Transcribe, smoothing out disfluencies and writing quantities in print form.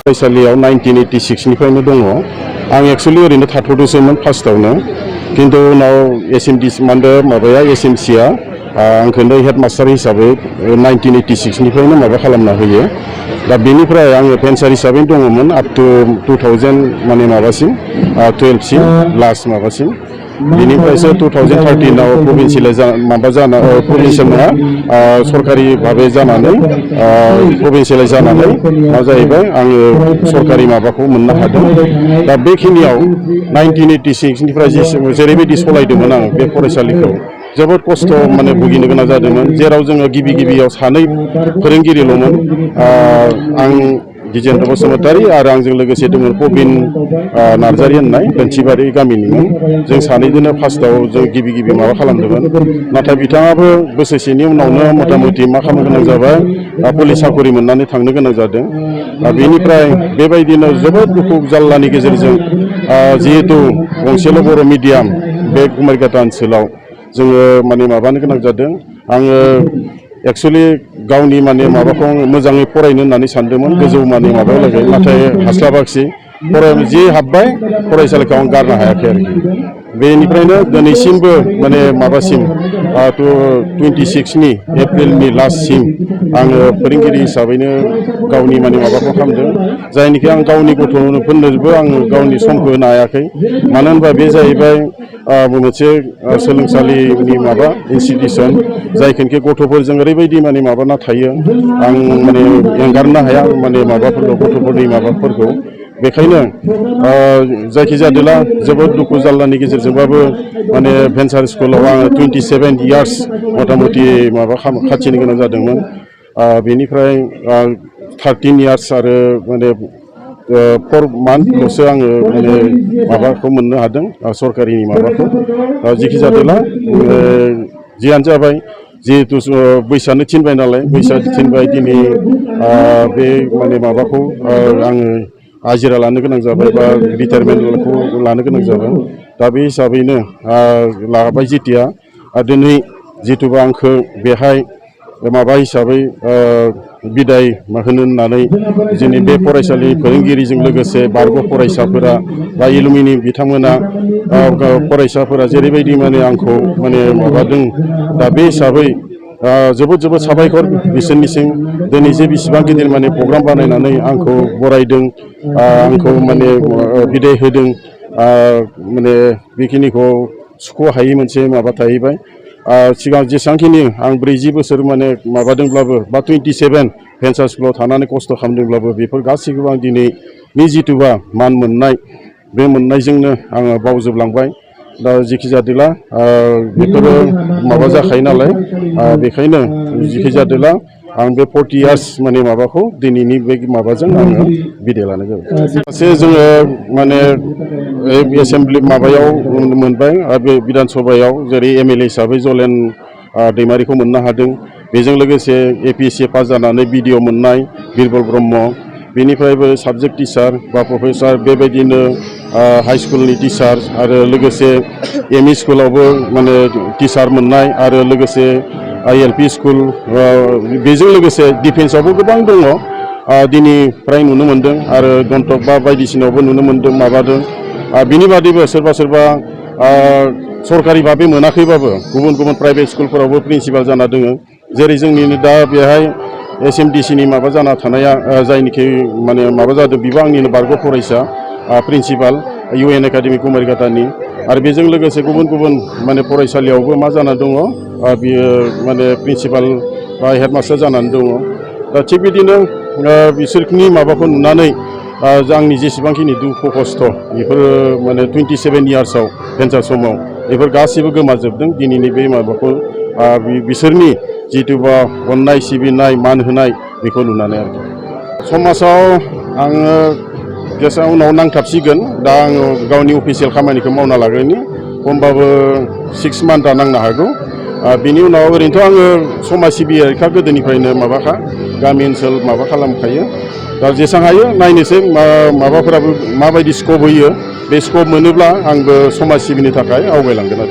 फरायसालियाव 1986 निफ्रायनो दङ। आं एक्चुअली ओरैनो थाथ'दोंसोमोन फार्स्टआवनो, किन्तु उनाव एसएमडिसि माबाया एसएमसिआ आंखौनो हेडमास्टार हिसाबै 1986 निफ्रायनो माबा खालामना होयो। दा बेनिफ्राय आङो फेन्सार हिसाबै दङमोन आप टु 2000 माने माबासिम 12 सिम लास्ट माबासिम। बेनिफ्रायसो 2013 आव प्रभिन्सियेल नङा सरकारि भाबे जानानै प्रभिन्सियेलाइज जानानै मा जाहैबाय आङो सरकारि माबाखौ मोननो हादों। दा बेखिनियाव 1986 निफ्राय जेरैबायदि सलायदोंमोन आं बे फरायसालिखौ जोबोद खस्थ' माने भुगिनो गोनां जादोंमोन, जेराव जोङो गिबियाव सानै फोरोंगिरिल'मोन। आं गिजेन्द्र बसुमतारी आरो आंजों लोगोसे दंमोन प्रबिन नार्जारी होननाय लोन्थिबारि गामिनिमोन। जों सानैजोंनो फार्स्टआव जों गिबि माबा खालामदोंमोन। नाथाय बिथाङाबो बोसोरसेनि उनावनो मथा मथि मा खालामनो गोनां जाबाय, पुलिस साखरि मोननानै थांनो गोनां जादों। बेनिफ्राय बेबायदिनो जोबोद दुखु जाल्लानि गेजेरजों जिहेतु गंसेल' बर' मिडियाम बे कुमारिघाटा ओनसोलाव जोङो माने माबानो गोनां जादों। आङो एक्चुअलि गावनि माने माबाखौ मोजाङै फरायनो होननानै सानदोंमोन, गोजौ माने माबायाव लागै, नाथाय हास्लाबाखिसै। जि हाब्बाय फरायसालिखौ आं गारनो हायाखै आरोखि। बेनिफ्रायनो दिनैसिमबो माने माबासिम 26 एप्रिलनि लास्टसिम आङो फोरोंगिरि हिसाबैनो गावनि माने माबाखौ खालामदों, जायनिखि आं गावनि गथ'फोरनोबो आङो गावनि समखौ होनो हायाखै। मानो होनबा बे जाहैबाय मोनसे सोलोंसालिनि माबा इनस्टिटिउसन, जायखिनिखि गथ'फोरजों ओरैबायदि माने माबाना थायो, आं माने एंगारनो हाया माने माबाफोरखौ गथ'फोरनि माबाफोरखौ। बेखायनो जायखिजादोला जोबोद दुखु जाल्लानि गेजेरजोंबाबो माने भेन्सार स्कुलाव आङो 27 इयार्स मथा मथि माबा खाथिनो गोनां जादोंमोन। बेनिफ्राय 13 इयार्स आरो माने 4 मान्थल'सो आङो माने माबाखौ मोननो हादों सरकारिनि माबाखौ। जेखि जादोला जियानो जाबाय, जिहेतु बैसोआनो थिनबाय नालाय, बैसोआ थिनबाय दिनै बे माने माबाखौ आङो हाजिरा लानो गोनां जाबाय बा रिटायारमेन्टखौ लानो गोनां जाबाय। दा बे हिसाबैनो लाबाय जेथिया दिनै जिथुबा आंखौ बेहाय माबा हिसाबै बिदाय होनो होननानै जोंनि बे फरायसालि फोरोंगिरिजों लोगोसे बारग' फरायसाफोरा बा एलुमिनि बिथांमोना फरायसाफोरा जेरैबायदि माने आंखौ माने माबादों, दा बे हिसाबै जोबोद साबायखर बिसोरनिसिम। दिनै जे बिसिबां गिदिर माने प्रग्राम बानायनानै आंखौ बरायदों, आंखौ माने बिदाय होदों, माने बेखिनिखौ सुख' हायि मोनसे माबा थाहैबाय। सिगां जेसेबांखिनि आं 40 बोसोर माने माबादोंब्लाबो बा 27 भेन्सार स्कुलाव थानानै खस्थ' खालामदोंब्लाबो बेफोर गासैखौबो आं दिनैनि जिथुबा मान मोननाय, बे मोननायजोंनो आङो बावजोबलांबाय। दा जेखि जादोला बेफोरो माबा जाखायो नालाय, बेखायनो जेखि जादोला आं बे 40 इयार्स माने माबाखौ दिनैनि बे माबाजों आङो बिदाय लानाय जाबाय। सासे जोङो माने एसेमब्लि माबायाव मोनबाय, बे बिधान सभायाव जेरै एमएलए हिसाबै जलेन दैमारिखौ मोननो हादों। बेजों लोगोसे एपिएससि पास जानानै बिडिअ मोननाय बिरबल ब्रह्म, बेनिफ्रायबो साबजेक्ट टिचार बा प्रफेसार, बेबायदिनो हाइ स्कुलनि टिचार आरो लोगोसे एमइ स्कुलावबो माने टिचार मोननाय, आरो लोगोसे ILP स्कुल, बेजों लोगोसे डिफेन्सआवबो गोबां दङ। दिनै फ्राय नुनो मोन्दों आरो गन्टक बा बायदिसिनायावबो नुनो मोन्दों माबादों। बिनि बादैबो सोरबा सरकारि भाबे मोनाखैबाबो गुबुन प्राइभेट स्कुलफोरावबो प्रिन्सिपाल जाना दोङो। जेरै जोंनिनो दा बेहाय SMDCनि माबा जाना थानाया जायनिखि माने माबा जादों, बिबो आंनिनो बारग' फरायसा प्रिन्सिपाल UN एकाडेमि कुमारिघाटानि। आरो बेजों लोगोसे गुबुन माने फरायसालियावबो मा जाना दङ, बियो माने प्रिन्सिपाल बा हेडमास्टार जानानै दङ। दा थिग बिदिनो बिसोरनि माबाखौ नुनानै आंनि जेसेबांखिनि दुखु खस्थ' बेफोरो माने 27 इयार्सआव भेन्सार समाव बेफोर गासैबो गोमाजोबदों दिनैनि बे माबाखौ बिसोरनि जिथुबा अननाय सिबिनाय मान होनाय बेखौ नुनानै आरोखि। समाजाव आङो जेसेबां उनाव नांथाबसिगोन, दा आङो गावनि अफिसियेल खामानिखौ मावना लाग्रोनि, खमबाबो 6 मान्थआ नांनो हागौ। बिनि उनाव ओरैनोथ' आङो समाज सिबियारिखा गोदोनिफ्रायनो माबाखा, गामि ओनसोल माबा खालामखायो। दा जेसेबां हायो नायनोसै माबाफोराबो माबायदि स्कप होयो, बे स्कप मोनोब्ला आंबो समाज सिबिनो थाखाय आवगायलांगोन आरो।